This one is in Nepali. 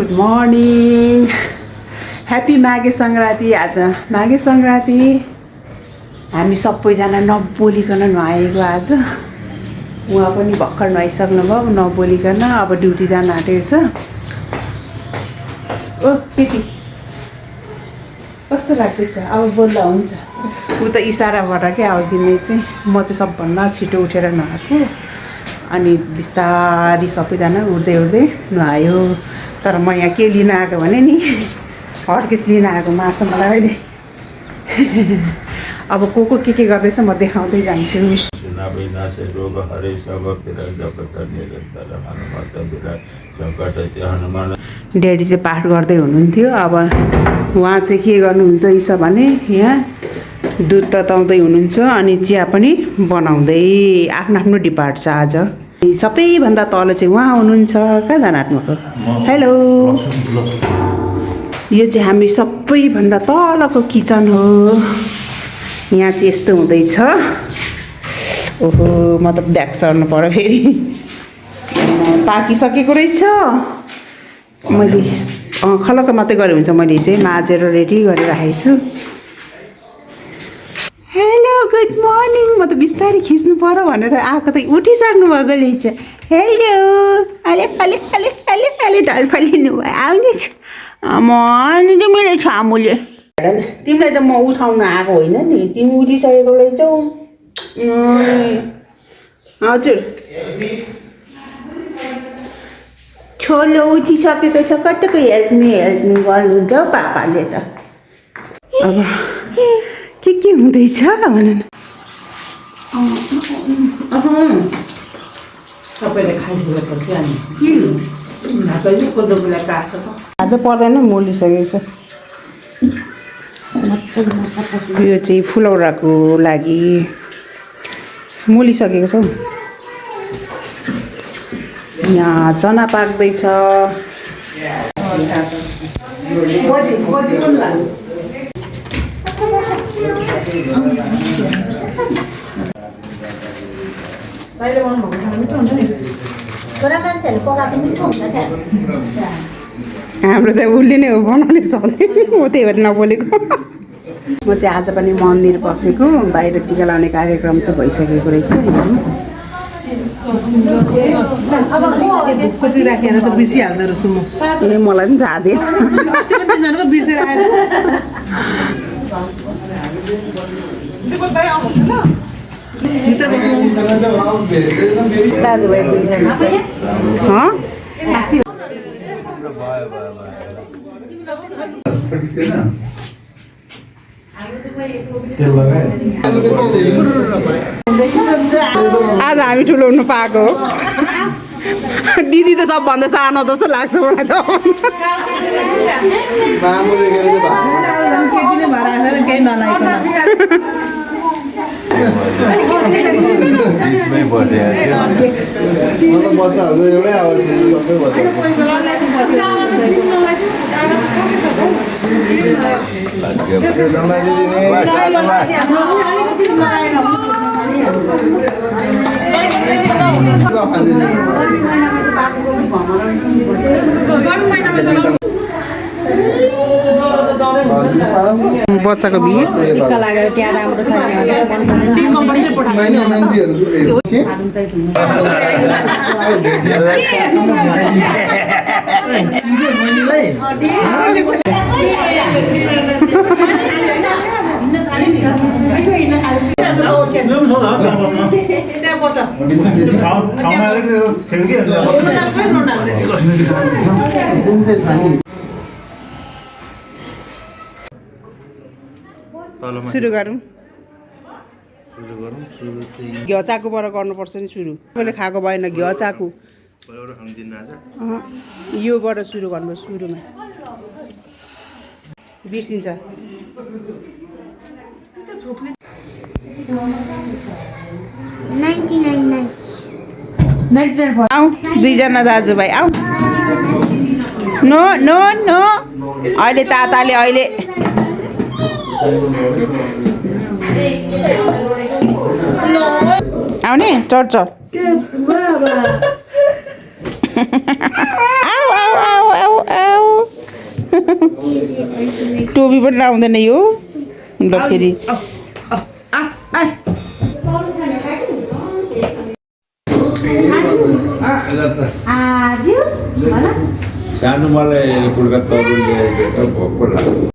Good morning happy Maghe Sankranti. आज माघे सङ्क्रान्ति हामी सबैजना नबोलिकन नुहाएको। आज उहाँ पनि भर्खर नुहाइसक्नुभयो नबोलिकन। अब ड्युटी जान आँटेको छ। ओ केटी कस्तो लाग्दैछ? अब बोल्दा हुन्छ। ऊ त इसाराबाट क्या अब दिने चाहिँ म चाहिँ सबभन्दा छिटो उठेर नुहाएको अनि बिस्तारी सबैजना उठ्दै उठ्दै नुहायो। तर म यहाँ के लिन आएको भने नि हर्केस लिन आएको मार्छ मलाई अहिले। अब को के गर्दैछ म देखाउँदै जान्छु। ड्याडी चाहिँ पाठ गर्दै हुनुहुन्थ्यो। अब उहाँ चाहिँ के गर्नुहुन्छ भने यहाँ दुध तताउँदै हुनुहुन्छ अनि चिया पनि बनाउँदै आफ्नो आफ्नो डिपार्ट छ। आज सबैभन्दा तल चाहिँ उहाँ हुनुहुन्छ। कहाँ जान आँट्नुभएको? हेलो, यो चाहिँ हामी सबैभन्दा तलको किचन हो। यहाँ चाहिँ यस्तो हुँदैछ। ओहो, म त ब्याग सर्नु पर्यो फेरि। पाकिसकेको रहेछ। मैले खलक्क मात्रै गरेँ हुन्छ। मैले चाहिँ माझेर रेडी गरेर राखेको छु। Hello good morning. म त बिस्तारै खिच्नु पर्यो भनेर आएको त उठिसक्नु भएको रहेछ। हेलो, अले अले अले अले अले ढल फलिनु भयो। आउनुहोस् म मेरो छामुले। तिमीलाई त म उठाउन आएको होइन नि, तिमी उठिसकेको रहेछौ। हजुर छोलो उठिसकेको छ। कतिको हेल्प गर्नुहुन्छ हौ पापाले त। अब के हुँदैछ भन न। सबैले खाइदिनुपर्छ आज पर्दैन, मोलिसकेको छ। यो चाहिँ फुलौराको लागि मोलिसकेको छ। यहाँ चना पाक्दैछ। हाम्रो त उसले नै हो बनाउने सक्ने। म त्यही भएर नबोलेको। म चाहिँ आज पनि मन्दिर बसेको। बाहिर टिका लाउने कार्यक्रम चाहिँ भइसकेको रहेछ। राखेर त बिर्सिहाल्दो रहेछु म। ए मलाई पनि थाहा थिएन। बिर्सेर आएछ। आज हामी ठुलो हुनु पाएको हो। दिदी त सबभन्दा सानो जस्तो लाग्छ मलाई त। बच्चाको बिहे टिका लागेर क्या राम्रो छैन। सुरु गरौँ। घिउ चाकुबाट गर्नुपर्छ नि सुरु। मैले खाएको भएन घिउ चाकु। योबाट सुरु गर्नु। सुरुमा बिर्सिन्छ। आऊ दुईजना दाजुभाइ आऊ। नो नो नो अहिले ताताले अहिले आउने चढ्छ। आऊ आऊ आऊ आऊ आऊ टोपी पनि लाउँदैन यो ल फेरि सानो मलाई फुलका तरुल भोक लाग्छ